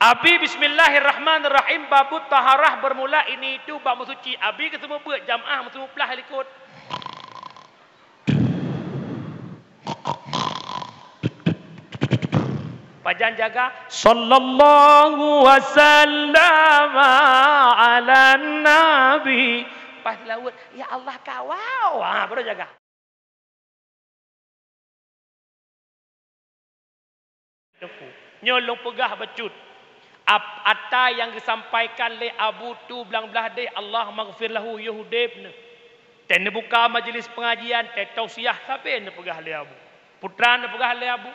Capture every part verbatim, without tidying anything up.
Abi bismillahirrahmanirrahim, babut taharah bermula ini itu bak meusuci. Abi geuseumeubeuet, jamaah meuseumuplah likot. Pajan jaga, "Sallallahu wasallam ala nabi." Pas laweuet, "Ya Allah, kawau." Ha, baru jaga. Teungku. Nyoe lôn peugah bacut. Ap-, ata nyang geusampaikan lé Abu tu blang blah deh, Allah maghfir lahu, yoh udeb neuh. Teuh neubuka majlis pengajian, teuh tausiah sabe neupeugah lé Abu. Putra neupeugah lé Abu,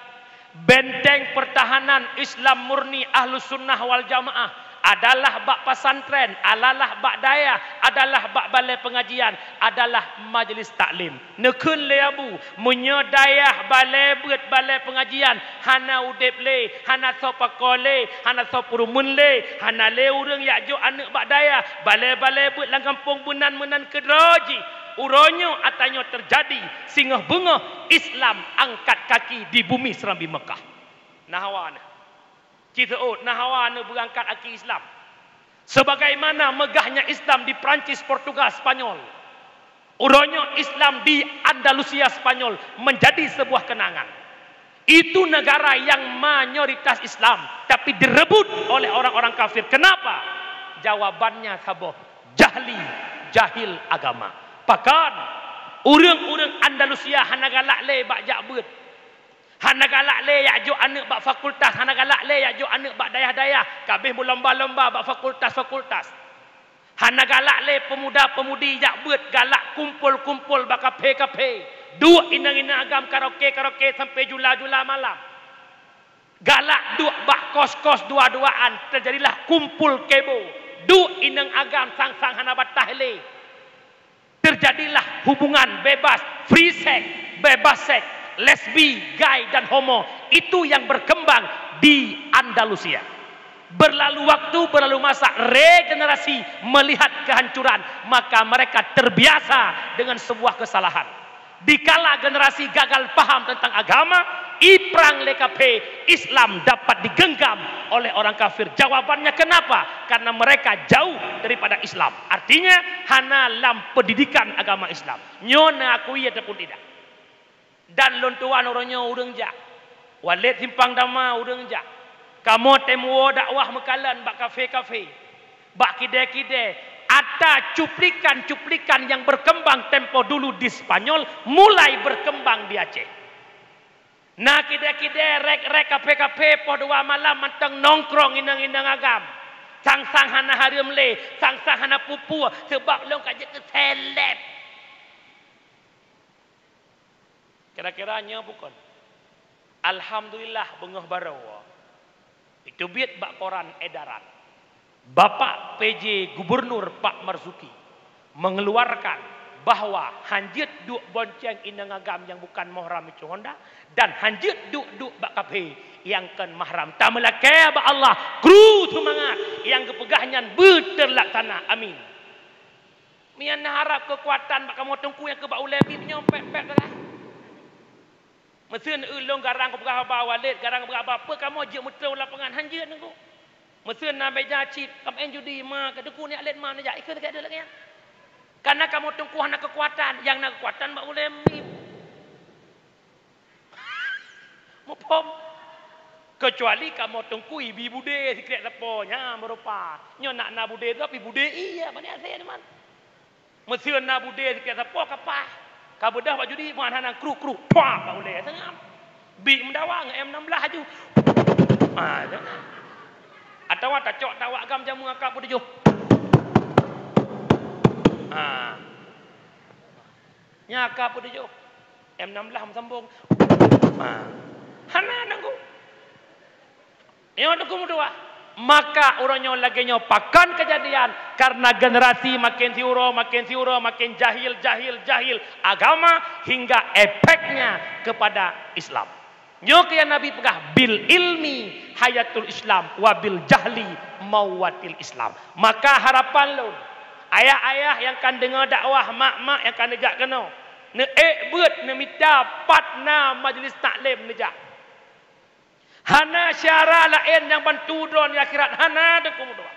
benteng pertahanan Islam murni Ahlus Sunnah wal Jamaah adalah bak pesantren, adalah bak dayah, adalah bak balai pengajian, adalah majlis taklim. Neukheun lé Abu, meunyoe dayah balée beuet balée peungajian hana udeb lé, hana soe pakoe lé, hana soe peurumeun lé, hana lé ureuëng jak jok aneuëk bak dayah, balée-balée beuet lam gampông meunan-meunan keudroe jih, uroe nyoe ata nyoe teujadi singoh beungoh Islam angkat kaki di bumi Serambi Mekah. Nah hawa neuh. Ci seuôt, nah hawa neuh beurangkat aki Islam. Sebagaimana megahnya Islam di Prancis, Portugal, Spanyol. Uroe nyoe Islam di Andalusia, Spanyol menjadi sebuah kenangan. Itu negara yang mayoritas Islam, tapi direbut oleh orang-orang kafir. Kenapa? Jawabannya saboh, jahli, jahil agama. Bahkan, ureuëng-ureuëng Andalusia hana galak lé bak jak beuet. Hana galak lé jak jok aneuëk bak fakultas, hana galak lé jak jok aneuëk bak dayah-dayah, ka abéh meulomba-lomba bak fakultas-fakultas. Hana galak lé peumuda-peumudi jak beuet, galak kumpol-kumpol bak kafe-kafe. Duek inong-inong agam karaoke-karaoke sampoe jula-jula malam. Galak duek bak kos-kos dua-duaan, teujadilah kumpul kebo. Duek inong agam sang-sang hana bataih lé. Terjadilah hubungan bebas, free sex, bebas seks, lesbi, gay, dan homo. Itu yang berkembang di Andalusia. Berlalu waktu, berlalu masa, regenerasi melihat kehancuran, maka mereka terbiasa dengan sebuah kesalahan. Dikala generasi gagal paham tentang agama, iprang lé kafe, Islam dapat digenggam oleh orang kafir. Jawabannya kenapa? Karena mereka jauh daripada Islam. Artinya, hana lam pendidikan agama Islam. Nyoe neukui ataupun tidak. Dan lôn tuan uroe nyoe ureuëng jak. Walét Simpang Dama ureuëng jak. Kamoe tém woe dakwah meukalon bak kafe-kafe, bak kidée-kidée. Ata cuplikan-cuplikan yang berkembang tempo dulu di Spanyol mulai berkembang di Aceh. Na kidée-kidée, rék-rék, kafe-kafe, poh dua malam mantong nongkrong inong-inong agam. Sang-sang hana hareuem lé, sang-sang hana peue-peue, sabab lôn ka jeuet keu seleb. Kira-kira nyoe bukon. Alhamdulillah, beungoh baroe. Iteubiet bak koran edaran. Bapak P J Gubernur Pak Marzuki mengeluarkan bahwa hanjeuet duek bonceng inong agam nyang bukan mahram itu honda dan hanjeuet duek-duek bak kafe nyang kon mahram. Tameulakée bak Allah, kru seumangat nyang geupeugah nyan beuteulaksana. Amin. Mian na harab keukuatan bak kamoe teungku nyang keu bak ulée bit nyoe pek-pek salah. Meuseuen eu lôn garang kupeugah haba Walid, garang kupeugah haba peue kamoe jeuet meutrôn lapangan hanjeuet nunggu. Meuseuen na beja cit, kam en judi ma, ka teungku ni alet ma neujak ikeu sakét lagée nyan. Kana kamoe teungku hana keukuatan, nyang na keukuatan bak ulée mim. Muphom. Keucuali kamoe teungku ibi budé sikrék sapo nyan meurupa. Nyoe nak na budé tu tapi budé ié bani asée teuma. Meuseuen na budé sikrék sapo ka paih. Ka beudôh bak judi meuhan hana kruk-kruk. Tuak bak ulée seungab. Bi meudawa ngon M enam belas aju. Ha, tu. Atawa tacok tawak gam jameun ka peutujoh. Ha. Nya ka peutujoh. M enam belas meusambong. Ha. Hana nanggu. Nyoe teungku meutuah. Maka uroe nyoe lagée nyoe pakon keujadian karena generasi makin siuroe, makin siuroe, makin jahil, jahil, jahil agama hingga efeknya kepada Islam. Nyoe keuh nyang Nabi peugah, "Bil ilmi hayatul Islam, wa bil jahli mauwatil Islam." Maka harapan lôn, ayah-ayah nyang ka deungoe dakwah, mak-mak nyang ka neujak keunoe, neuék beuet neumita pat na majlis taklim neujak. Hana syara laén nyang bantu droe di akhirat, hana, Teungku meutuah.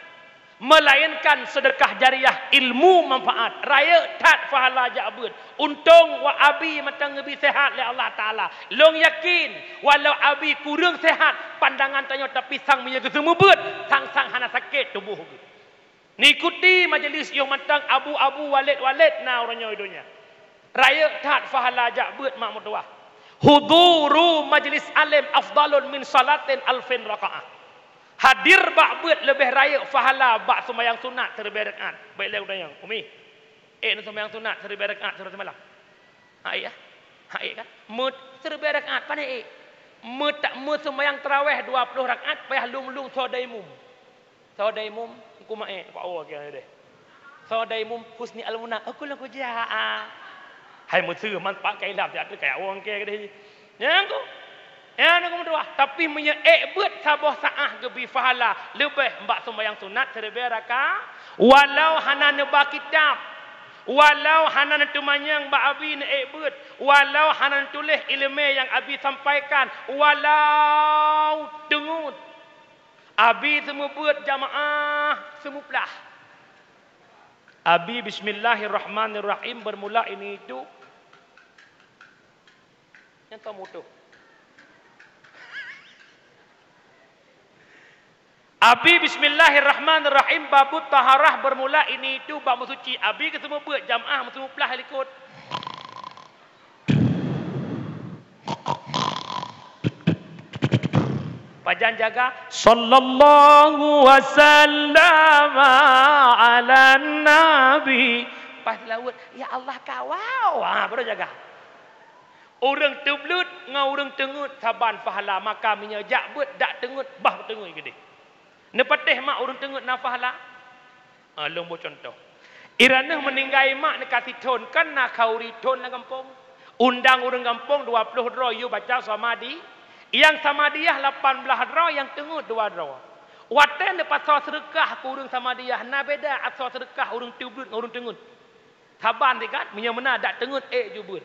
Melainkan sedekah jariah, ilmu manfaat, rayeuk that pahala jak beuet, untông wa abi mantong geubri seuhat lé Allah Taala. Lôn yakin, walau abi kureueng seuhat pandangan tanyoe, tapi sang meunyoe geuseumeubeuet, sang-sang hana sakét tuboh geuh. Neuikuti majelis yoh mantong abu-abu, waled-waled na uroe nyoe di donya. Rayeuk that pahala jak beuet mak meutuah. Huduru majlis alim afdalun min salatin alfin rakaah. Hadir bak beuet leubeh rayeuk pahala bak seumayang sunat siribèe rakaat. Baik lé geutanyoe, Umi. Eh, na seumayang sunat siribèe rakaat siuroe simalam? Hai, ya. Hai, kan? Meuteubée rakaat, pane ék. Meutak meuseumayang taraweh dua ploh rakaat, payah lom-lom soe daimum. Soe daimum, Teungku Maé, Pak Wo keu deh. Soe daimum Husni Al-Muna, aku lôn kujak, ah. Hai meuseu man pakai lam, tiap tu kayak wong ke deh. Nyang ku. Ya, Teungku meutuah. Tapi meunyoe ék beuet saboh saah geubri pahala leubeh bak seumayang sunat siribée rakaat, walau hana neuba kitab, walau hana neuteumanyong bak abi neuék beuet, walau hana neutuléh iéleumé nyang abi sampaikan, walau teungeut abi seumeubeuet jamaah seumuplah. Abi bismillahirrahmanirrahim bermula ini itu. Nyang ka mutuh. Abi bismillahirrahmanirrahim, babut taharah bermula ini itu bab meusuci. Abi geuseumeubeuet jamaah meuseumuplah likot. Pajan jaga, sallallahu wasallam ala nabi. Pas laweuet, ya Allah kawau. Ha, baru jaga. Ureuëng teubleut ngon ureuëng teungeut saban pahala, maka meunyoe jak beuet dak teungeut, bah teungeut keudeh. Neupatéh mak ureuëng teungeut na pahala? Ah, lôn boh cuntoh. Iraneuh meuninggai mak neuka sithon, kan na khauri thon lam gampông. Undang ureuëng gampông dua ploh droe yue baca Samadi, nyang Samadiyah lapan blaih droe, nyang teungeut dua droe. Watée neupasoe seudeukah keu ureuëng Samadiyah, na beda asoe seudeukah ureuëng teubleut ngon ureuëng teungeut. Saban teuh kan, meunyoe meunan dak teungeut ék ju beuet.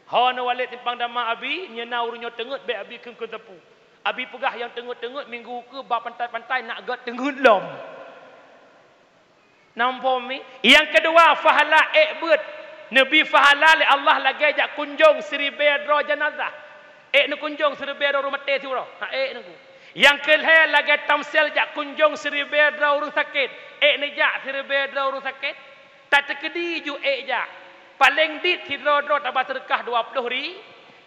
Ho neuwalét simpang dama abi, nyoe na ureuëng nyoe teungeut bék abi kheun-kheun sapeue. Abi peugah nyang teungeut-teungeut minggu ukeue ba pantai-pantai nak gét teungeut lom. Namphom mi? Nyang keudua, pahala ék beuet. Neubi pahala lé Allah lagée jak kunjong siribée droe janazah. Ék neukunjong siribée droe ureuëng maté siuroe. Ha ék neuku. Nyang keulhée lagée tamsil jak kunjong siribée droe ureuëng sakét. Ék neujak siribée droe ureuëng sakét. Tateukeudi ju ék jak. Paleng dit sidroe-droe taba seudeukah dua ploh ri,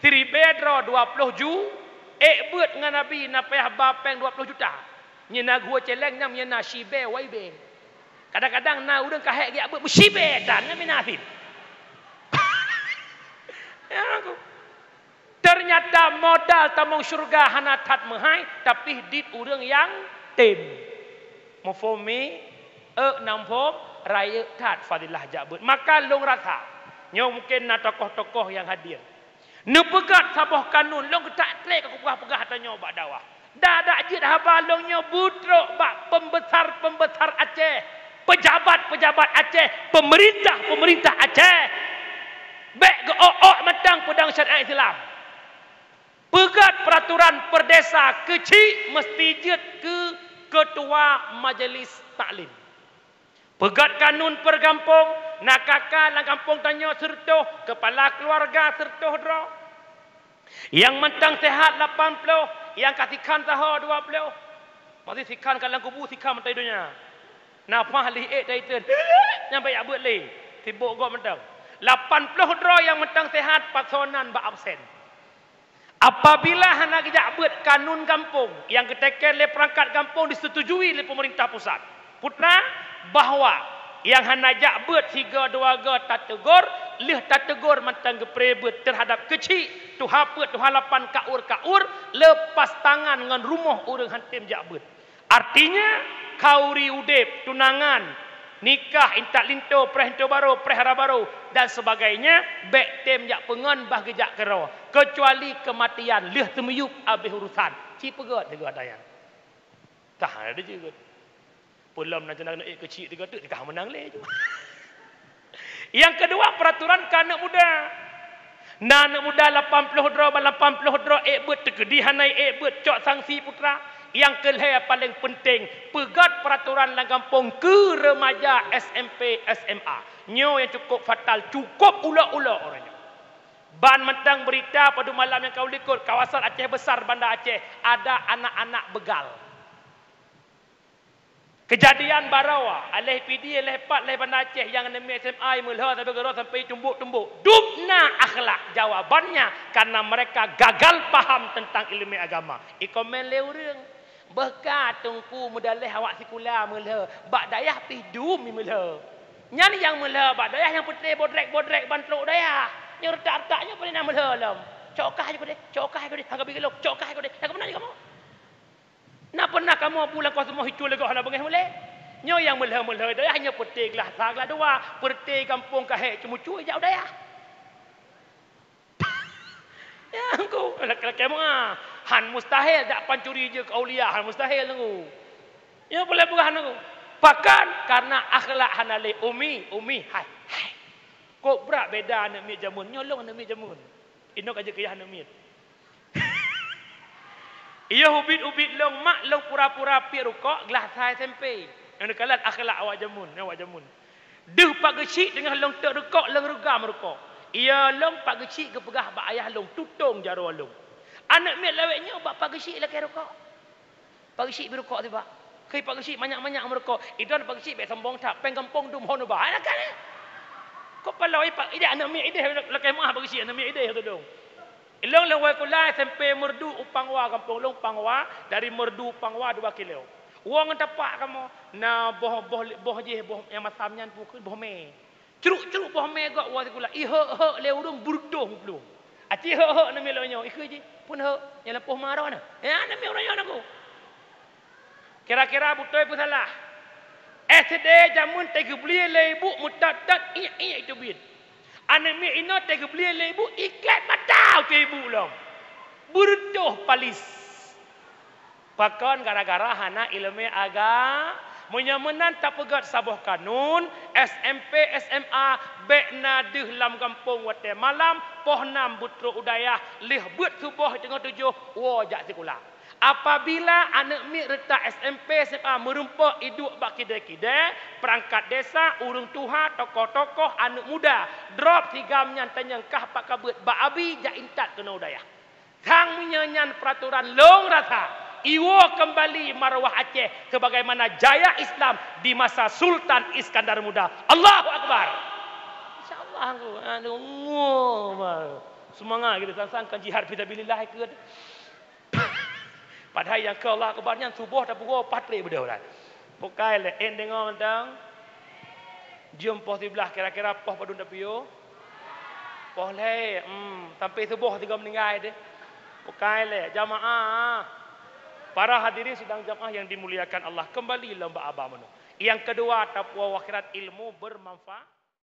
siribée droe dua ploh ju, ék beuet ngon abi na payah ba péng dua ploh juta. Nyoe na geuh celeng nyang nyoe na sibée wai bée. Kadang-kadang na ureuëng ka hék geujak beuet meushibée tan nyan mina sit. Ya, aku. Teunyata modal tamong syeuruga hana that meuhai, tapi dit ureuëng nyang tem. Muphom mi? Ék namphom, rayeuk that fadilah jak beuet. Maka lôn rasa, nyoe mungken na tokoh-tokoh nyang hadir. Neupeugét saboh kanun, lôn geutak trek ka kupeugah-peugah tanyoe bak dakwah. Dak-dak jeuet haba lôn nyoe butrok bak pembesar-pembesar Aceh, pejabat-pejabat Aceh, pemerintah-pemerintah Aceh. Bék geuok-ok mantong peudong syariat Islam. Peugét peuraturan peurdesa keuchik meusti jeuet keu keutua majelis taklim. Peugét kanun peugampông, na kaka lam gampông tanyoe sireutôh, keupala keuluwarga sireutôh droe. Nyang mantong seuhat lapan ploh, nyang ka sikhan saho dua ploh. Maksud sikhan ka lam kubu, sikhan mantong di donya. Nafah lheuh ék taiton, nyang baya beuet lé, sibok gob mantong. Lapan ploh droe nyang mantong seuhat, pasoe nan bak absen. Apabila hana geujak beuet kanun gampông nyang geuteken lé peurangkat gampông disetujui lé peumeurintah pusat, putra, bahwa nyang hana jak beuet sigoe dua goe tateugor, lheueh tateugor mantong geupreh beuet teuhadap keuchik, tuha peuet, tuha lapan, kaur-kaur, leupas tangan ngon rumoh ureuëng han tem jak beuet. Artinya, khauri udeb, tunangan, nikah, intat linto, preh linto barô, preh hara barô, dan sebagainya, bék tem jak peungon bah geujak keudroe, keucuali keumatian lheueh teumiyueb abéh urusan. Ci peugét sigoe daya. Tah, ada jeuet. Peulom na jeunah keuneuk ék keuchik tiga teuk, nikah meunang lé ju. Nyang keudua, peuraturan keu aneuk muda. Na aneuk muda lapan ploh droe, ba lapan ploh droe ék beuet teukeudi hana ék beuet, cok sanksi putra. Nyang keu lhée paleng peunteng, peugét peuratoran lam gampông keu remaja S M P, S M A. Nyoe nyang cukôp fatal, cukôp ulok-ulok uroe nyoe. Ban mantong beurita padum malam nyang ka u likot, kawasan Aceh Besar, Banda Aceh, ada anak-anak begal. Keujadian baroe, aléh Pidie, aléh pat, aléh Banda Aceh nyang aneuk miet S M A meulhö sabe keudroe sampai tumbok-tumbok. Dum na akhlak. Jawabannya, karena mereka gagal paham tentang ilmu agama. Ikomen lé ureuëng. Beuh ka Teungku meudaleh awak sikula meulhö, bak dayah pih dum meulhö. Nyan nyang meulhö bak dayah nyang peutre bodrek-bodrek ban trok dayah. Nyang reutak-reutak nyoe paleng na meulhö lom. Cok kah ju keudeh, cok kah ju keudeh, hana ka bigelo, cok kah ju keudeh. Hana ka meunan ju kamoe. Na pernah kamoe pulang koseumoh hicul lé goh hana beungéh mulée? Nyoe nyang meulhö-meulhö dayah nyoe peuté glah sa glah dua, peuté gampông ka hék ceumucue jak u dayah. Ya, Teungku, lakée-lakée meuah. Han mustahil jak pancuri jeuet keu aulia, han mustahil, Teungku. Ya, boleh peugah, Teungku. Pakon? Karena akhlak hana lé. Umi, Umi, hai, hai. Kok brat beda aneuk miet jameun. Nyoe lôn aneuk miet jameun. Inoe ka jeuet keu yah aneuk miet. Iya ubit-ubit lôn, mak lôn pura-pura piep rukok, glah sa S M P. Nyang neukalon akhlak awak jameun, awak jameun. Deuh Pak Geuchik teungoh lôn teuet rukok, lôn reugam rukok. Iya lôn Pak Geuchik geupeugah bak ayah lôn, tutong jaroe lôn. Aneuk miet lawét nyoe bak Pak Geuchik lakée rukok. Pak Geuchik bri rukok tibak. Keu Pak Geuchik manyak-manyak meurukok. Idon Pak Geuchik bék sombong that, péng gampông dum hon uba. Hai, lakée. Kok paloe Pak, ideh aneuk miet ideh lakée meuah Pak Geuchik aneuk miet ideh tudong. Ilong lôn wai kula S M P Meureudu u Pangwa, gampông lôn Pangwa, dari Meureudu Pangwa dua kilo. Woe ngon tapak kamoe, na boh, boh, boh jih, boh nyang masam nyan pukon boh mé. Cruk-cruk boh mé gok woe sikula, ihek-hek lé ureuëng beureutoh meuplueng. Aci hek-hek aneuk miet lôn nyoe, ikheun jih, pun hek, nyang lampôh ma droeneuh. Ya, aneuk miet uroe nyoe Teungku. Kira-kira beutôi peusalah. S D jameun teugeubri lé ibu meutot-tot iék-iék teubiet. Aneuk miet inoe teugeubri lé ibu iklét mata u ibu lom. Beureutoh palis. Pakon? Gara-gara hana iéleumé aga-, meunyoe meunan tapeugét saboh kanun, S M P, S M A bék na deuh lam gampông watée malam, poh nam beutrok u dayah, lheueh beuet suboh teungoh tujoh woe jak sikula. Apabila aneuk miet reutak S M P, S M A meurumpok iduek bak kidée-kidée, peurangkat desa, ureuëng tuha, tokoh-tokoh, aneuk muda, drob sigam nyan tanyong kah pat ka beuet bak abi jak intat keunoe u dayah. Sang meunyoe nyan peuratoran lôn rasa, iwoe keumbali marwah Aceh sebagaimana jaya Islam di masa Sultan Iskandar Muda. Allahu Akbar! Insya Allah, aduh, seumangat kita sang-sang kan jihad fisabilillah ikut. Padahai nyang keu Allah Akbar nyan suboh tapeugoe paih treb beudôh dah. Pokai lé, en deungoe mantong. Jeuem poh siblaih kira-kira poh padum tapiôh? Poh lhée, hmm, sampai suboh sigoe meuninggai deh. Pokai lé, jamaah. Para hadirin sidang jamaah yang dimuliakan Allah, kembali lom bak aba meunoe. Yang kedua, taqwa akhirat, ilmu bermanfaat.